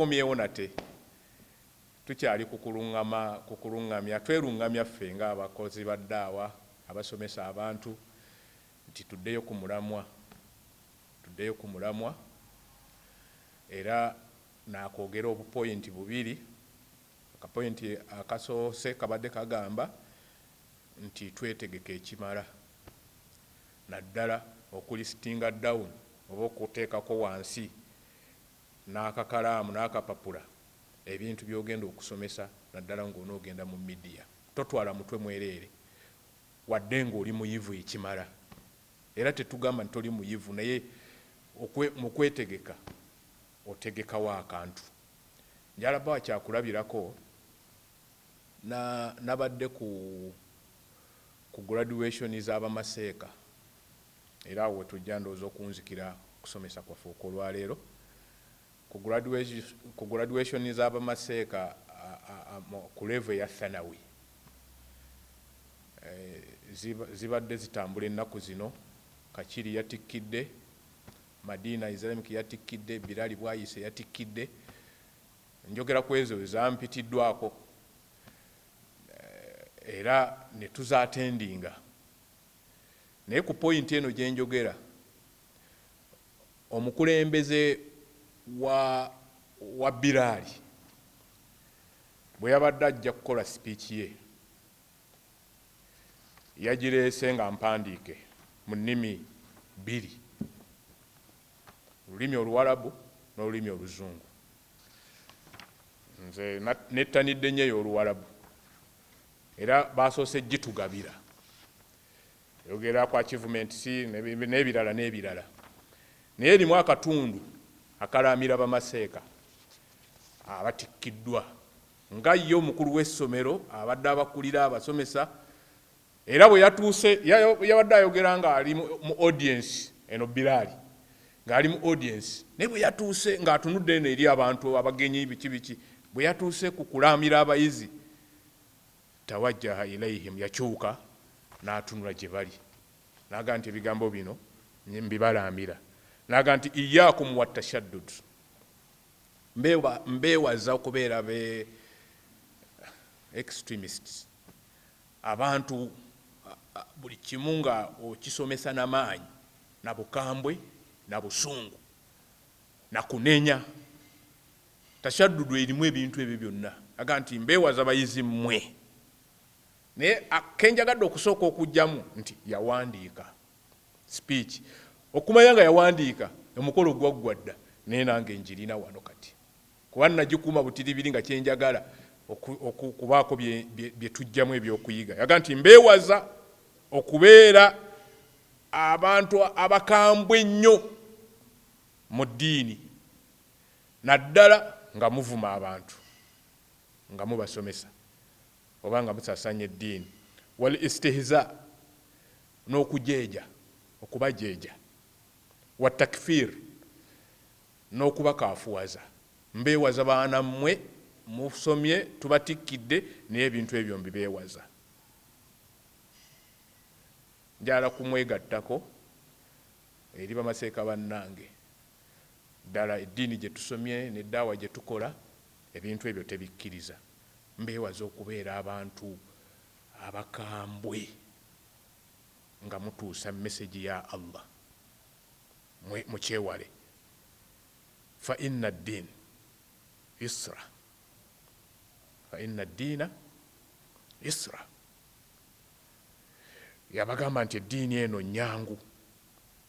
Tukomyewo nate, tukyali ku kulungama, ku kulungamya, twerungamya ffe ng'abakozi ba ddaawa abasomesa abantu nti tuddeyo ku mulamwa, tuddeyo ku mulamwa. Era nakwogera obupointi bubiri. Akapointi akasoose kabadde kagamba nti twetegeke ekimala, naddala okulistinga down oba okuteekako wansi n'akakalaamu n'akapapula ebintu by'ogenda okusomesa, naddala ng'onoogenda mu midiya. Totwala mutwe mwereere wadde ng'oli muyivu ekimala, era tetugamba nti toli muyivu, naye mu kwetegeka otegekawo akantu. Njala bawa kyakulabirako, nabadde ku graduation z'abamaseeka, era awo wetujja ndowooza okunzikira okusomesa kwaffe okw'olwaleero. Ku graduation z'abamaseeka ku level eya Thanawi, zibadde zitambula ennaku zino. Kakiri yatikkidde, Madina Islamic yatikkidde, Bilali Bwayise yatikkidde. Njogera ku ezo zampitiddwako, era ne tuzaatendinga. Naye ku pointi eno gye njogera, omukulembeze wa Bilali bwe yabadde ajja kukola speech ye, yagireese nga mpandiike mu nnimi bbiri, olulimi Oluwarabu n'olulimi Oluzungu. Nze nettanidde nnyo ey'Oluwarabu, era basoose gitugabira, yogera ku achievements n'ebirala n'ebirala, naye erimu akatundu akalaamira bamaseeka abatikkiddwa, nga ye omukulu w'essomero abadde abakulira abasomesa. Era bwe yatuuse, yabadde ayogera ng'ali mu audience eno, Bilali ng'ali mu audience, naye bwe yatuuse ng'atunudde eno eri abantu abagenyi biki biki, bwe yatuuse ku kulaamira abayizi, tawajjaha ilaihim, yakyuka n'atunula gye bali, n'agamba nti ebigambo bino mbibalaamira, n'agamba nti iyakum watashaddud, mbeewaza okubeera be extremists, abantu buli kimu nga okisomesa n'amaanyi na bukambwe na busungu na kunenya. Tashaddudu erimu ebintu ebyo byonna. Aga nti mbeewaza bayizi mmwe. Naye kenjagadde okusooka okugyamu nti yawandiika speech, okumanya nga yawandiika omukolo gwaggwa dda, naye nange njirina wano kati, kuba nagikuuma butiribiri nga kyenjagala okubaako bye tujjamu ebyokuyiga. Yaga nti mbeewaza okubeera abantu abakambwe ennyo mu ddiini, naddala nga muvuma abantu nga mubasomesa oba nga musasanya eddiini, wal istihza, n'okujeeja, okubajeeja, wa takfir, n'okubakaafuwaza. Mbeewaza baana mmwe, musomye, tubatikkidde, naye ebintu ebyo mbibeewaza. Njala kumwegattako eri bamaseeka bannange, ddala eddiini gye tusomye n'eddaawa gye tukola ebintu ebyo tebikkiriza. Mbeewaza okubeera abantu abakambwe nga mutuusa message ya Allah, mukyewale. Fa inna ddin yusra, fa inna ddiina yusra. Yabagamba nti eddiini eno nyangu,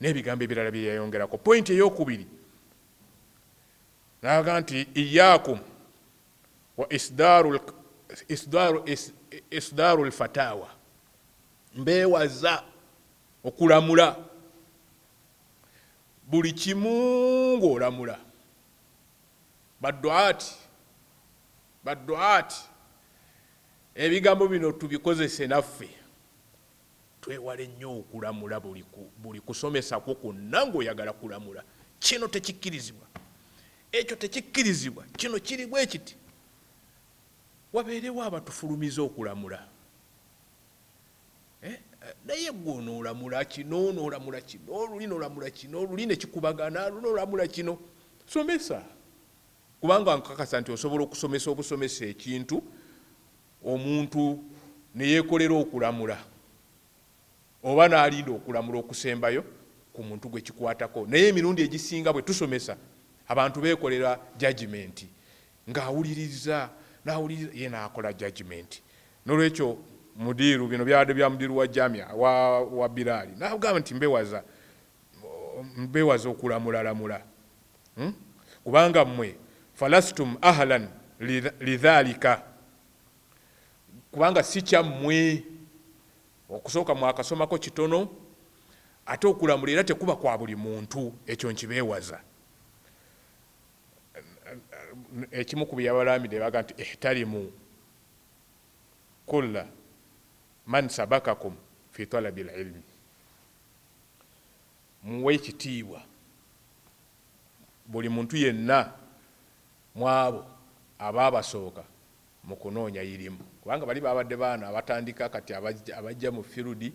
n'ebigambo ebirala bye yayongerako. Pointi eyokubiri n'agamba nti iyakum wa isdaru lfatawa, mbeewaza okulamula buli kimu ng'olamula. Badduati, badduati, ebigambo bino tubikozese naffe, twewale nnyo okulamula buli kusomesa kwo kwonna ng'oyagala kulamula. Kino tekikkirizibwa, ekyo tekikkirizibwa, kino kiri bwe kiti. Wabeerewo abatufulumiza okulamula, naye gwe onoolamula kino, onoolamula kino, luli noolamula kino, luli ne kikubagana, luli noolamula kino. Somesa. Kubanga nkakasa nti osobola okusomesa obusomesa ekintu omuntu ne yeekolera okulamula oba n'alinda okulamula okusembayo ku muntu gwe kikwatako. Naye emirundi egisinga bwe tusomesa abantu beekolera judgment, ng'awuliriza n'awuliriza ye n'akola judgment. N'olwekyo mudiiru, bino byabadde bya mudiiru wa jamia wa Biraali, n'agamba nti mbewaza okulamulamula, Kubanga mmwe falastum ahlan lidhalika, kubanga si kyammwe. Okusooka mwakasomako kitono, ate okulamula era tekuba kwa buli muntu, ekyo nkibeewaza. Ekimu ku bye yabalamidde baga nti ihtarimu kulla man sabakakum fi talabi lilmi, muwe ekitiibwa buli muntu yenna mu abo abaabasooka mu kunoonya irimu, kubanga bali babadde baana abatandika kati abajja mu firudi,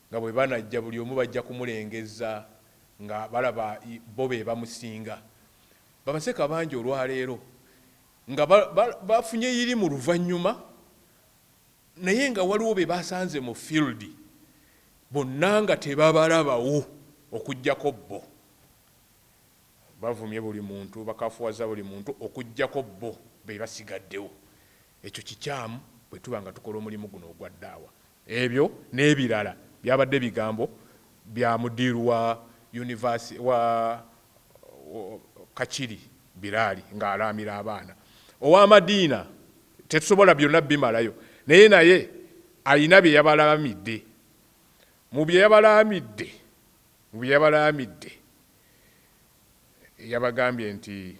nga bwe banajja buli omu bajja kumulengeza nga balaba bo be bamusinga. Babaseka bangi olwaleero nga bafunye irimu luvannyuma, naye nga waliwo be basanze mu field bonna nga tebabalabawo okuggyako bo. Bavumye buli muntu, bakafuwaza buli muntu okuggyako bo be basigaddewo. Ekyo kikyamu bwe tuba nga tukola omulimu guno ogwa ddaawa. Ebyo n'ebirala byabadde bigambo bya mudiiru wa univasi wa Kakiri Biraali ng'alaamira abaana. Owa Madiina tetusobola byonna bimalayo, naye naye alina bye yabalaamidde. Mu bye yabalaamidde, mu bye yabalaamidde yabagambye nti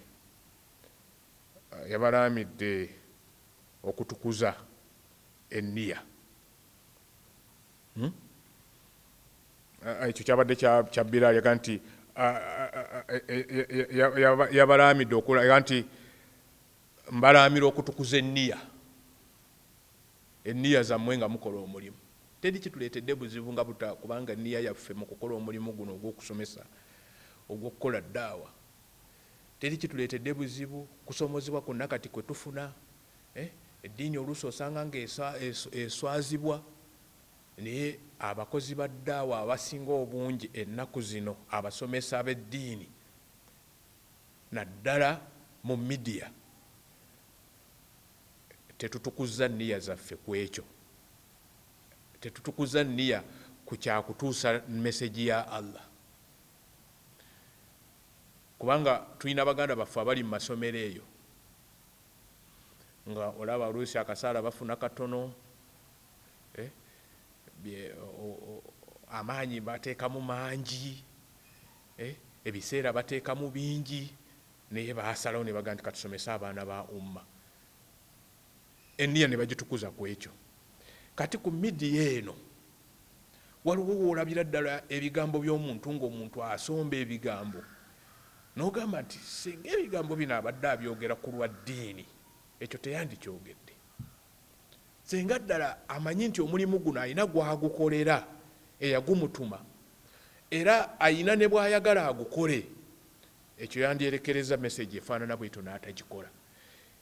yabalaamidde okutukuza enniya. Ekyo kyabadde kya Biraali, yaga nti yabalaamidde okulaga nti mbalaamira okutukuza enniya, enniya zammwe nga mukola omulimu. Teri kituleetedde buzibu nga buta, kubanga enniya yaffe mu kukola omulimu guno ogw'okusomesa, ogw'okukola ddaawa, teri kituleetedde buzibu kusomozebwa kwonna kati kwe tufuna. Eddiini oluusi osanga nga eswazibwa, naye abakozi ba ddaawa abasinga obungi ennaku zino, abasomesa b'eddiini naddala mu midiya, tetutukuza nniya zaffe ku ekyo, tetutukuza nniya ku kyakutuusa meseji ya Allah. Kubanga tulina baganda baffe abali mu masomero eyo, nga olaba oluusi akasaala bafuna katono, amaanyi bateekamu mangi, ebiseera bateekamu bingi, naye baasalawo ne bagamba nti katusomese abaana ba umma, enniya ne bagitukuza ku ekyo. Kati ku midiya eno waliwo woolabira ddala ebigambo by'omuntu, ng'omuntu asomba ebigambo n'ogamba nti singa ebigambo bino abadde abyogera ku lwa ddiini, ekyo teyandikyogedde. Singa ddala amanyi nti omulimu guno alina gw'agukolera eyagumutuma, era alina ne bw'ayagala agukole, ekyo yandyerekereza meseji efaanana bwetyo n'atagikola.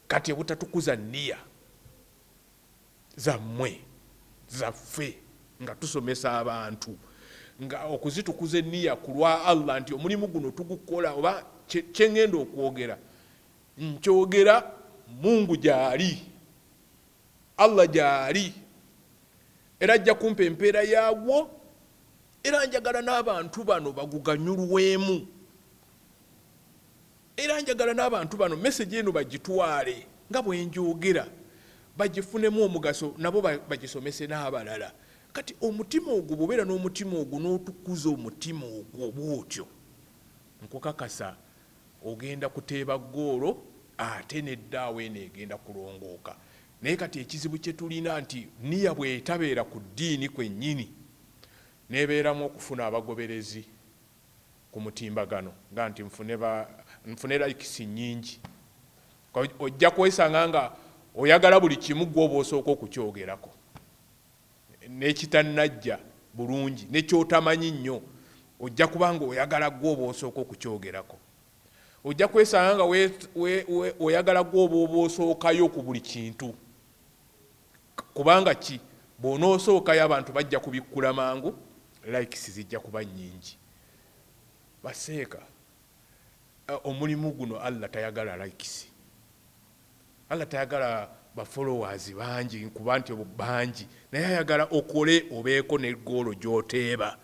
Kati obutatukuza nniya zammwe zaffe nga tusomesa abantu, nga okuzitukuza enniya ku lwa Allah nti omulimu guno tugukola, oba kye ŋŋenda okwogera nkyogera Mungu gy'ali, Allah gy'ali, era ajja kumpa empeera yaagwo, era njagala n'abantu bano baguganyulwemu, era njagala n'abantu bano meseji eno bagitwale nga bwe njogera, bagifunemu omugaso, nabo bagisomese n'abalala. Kati omutima ogwo bw'obeera n'omutima ogwo n'otukuza omutima ogwo bw'otyo, nkukakasa ogenda kuteeba ggoolo, ate n'eddaawa eno egenda kulongooka. Naye kati ekizibu kye tulina nti nniya bw'etabeera ku ddiini kwennyini, n'ebeeramu okufuna abagoberezi ku mutimbagano, nga nti nfune likes nnyingi, ojja kwesanga nga oyagala buli kimu ggwe oba osooka okukyogerako, n'ekitannajja bulungi ne ky'otamanyi nnyo ojja kuba nga oyagala ggwe oba osooka okukyogerako. Ojja kwesanga nga oyagala gwoba oba osookayo ku buli kintu. Kubanga ki? Bw'onoosookayo abantu bajja kubikkula mangu, likes zijja kuba nnyingi. Baseeka, omulimu guno Allah tayagala likes. Allah tayagala ba followers bangi nkuba nti bangi, naye ayagala okole obeeko ne ggoolo gy'oteeba.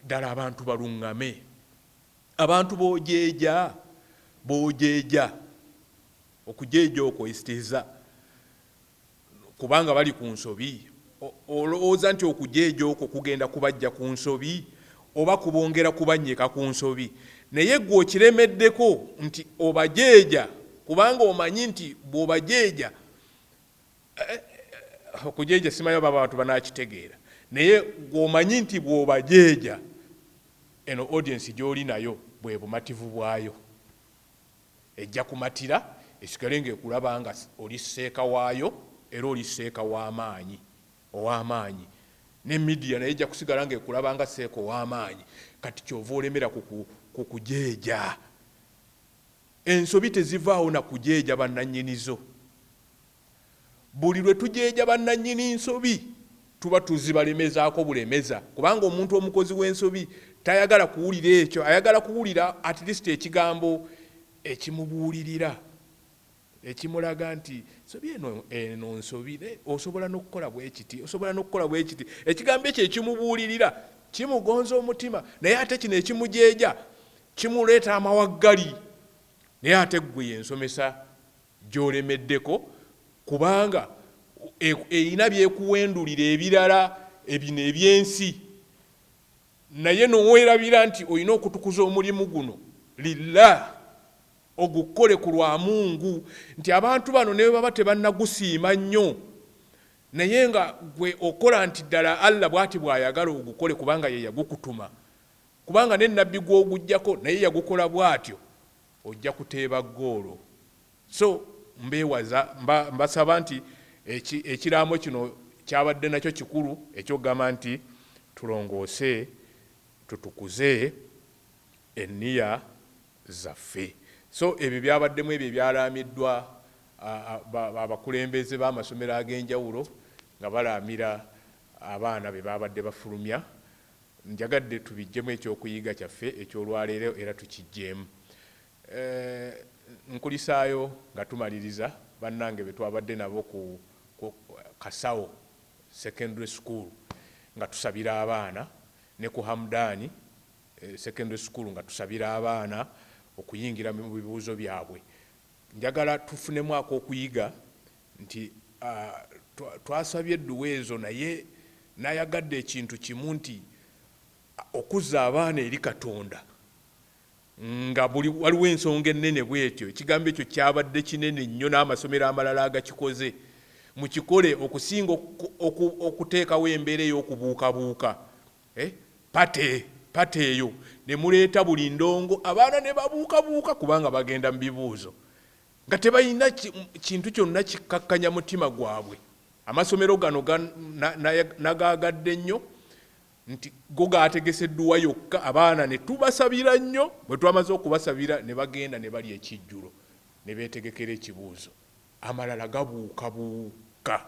Ddala abantu baluŋŋame. Abantu b'ojeeja, b'ojeeja. Okujeeja okwo istihza, kubanga bali ku nsobi. Olowooza nti okujeeja okwo kugenda kubaggya ku nsobi oba kubongera kubannyika ku nsobi? Naye ggwe okiremeddeko nti obajeeja kubanga omanyi nti bw'obajeeja, okujeeja simanyi oba abantu banaakitegeera, naye ggwe omanyi nti bw'obajeeja eno audience gy'oli nayo bwe bumativu bwayo. Ejja kumatira esigale ng'ekulaba nga oli sseeka waayo era oli sseeka w'amaanyi, ow'amaanyi. Ne media nayo ejja kusigala ng'ekulaba nga sseeka ow'amaanyi. Kati ky'ova olemera ku, ku kujeeja. Ensobi tezivaawo na kujeeja bannannyini zo. Buli lwe tujeeja bannannyini nsobi, tuba tuzibalemezaako bulemeza, kubanga omuntu omukozi w'ensobi tayagala kuwulira ekyo, ayagala kuwulira at least ekigambo ekimubuulirira, ekimulaga nti nsobi eno, eno nsobi, naye osobola n'okukola bwe kiti, osobola n'okukola bwe kiti. Ekigambo ekyo ekimubuulirira kimugonza omutima, naye ate kino ekimujeeja kimuleeta amawaggali. Naye ate ggwe y'ensomesa gy'olemeddeko kubanga erina by'ekuwendulira ebirala ebino eby'ensi naye nowerabira nti olina okutukuza omulimu guno lillah ogukole ku lwa Mungu nti abantu bano ne baba tebannagusiima nnyo naye nga gwe okola nti ddala Allah bwati bw'ayagala ogukole kubanga ye yagukutuma kubanga ne Nabbi gw'ogujjako naye yagukola bwatyo Ojja kuteeba ggoolo. So mbeewaza, mba, mbasaba nti eki, ekiraamo kino kyabadde nakyo kikulu, eky'okugamba nti tulongoose, tutukuze enniya zaffe. So ebyo byabaddemu ebyo ebyalaamiddwa a, a, ba, abakulembeze b'amasomero ag'enjawulo nga balaamira abaana be baabadde bafulumya. Njagadde tubiggyemu eky'okuyiga kyaffe eky'olwaleero era tukiggyemu. Nkulisaayo nga tumaliriza bannange be twabadde nabo ku Kasawo Secondary School nga tusabira abaana ne ku Hamdani Secondary School nga tusabira abaana okuyingira mu bibuuzo byabwe. Njagala tufunemu ak'okuyiga nti twasabye edduwa ezo naye nayagadde ekintu kimu nti okuzza abaana eri Katonda nga buli waliwo ensonga ennene bwetyo, ekigambo ekyo kyabadde kinene nnyo n'amasomero amalala agakikoze mukikole okusinga okuteekawo embeera ey'okubuukabuuka eh, pate pate eyo ne muleeta buli ndongo abaana ne babuukabuuka kubanga bagenda mu bibuuzo nga tebalina kintu kyonna kikkakkanya mutima gwabwe. Amasomero gano nagaagadde nnyo nti go gaategese dduwa yokka abaana ne tubasabira nnyo, bwe twamaze okubasabira ne bagenda ne balya ekijjulo ne beetegekera ekibuuzo. Amalala gabuukabuuka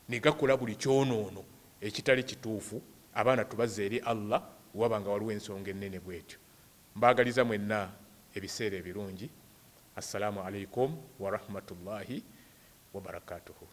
ne gakola buli kyonoono ekitali kituufu, abaana tubazze eri Allah bwe waba nga waliwo ensonga ennene bw'etyo. Mbaagaliza mwenna ebiseera ebirungi. Assalaamu alaikum warahmatullahi wabarakatuhu.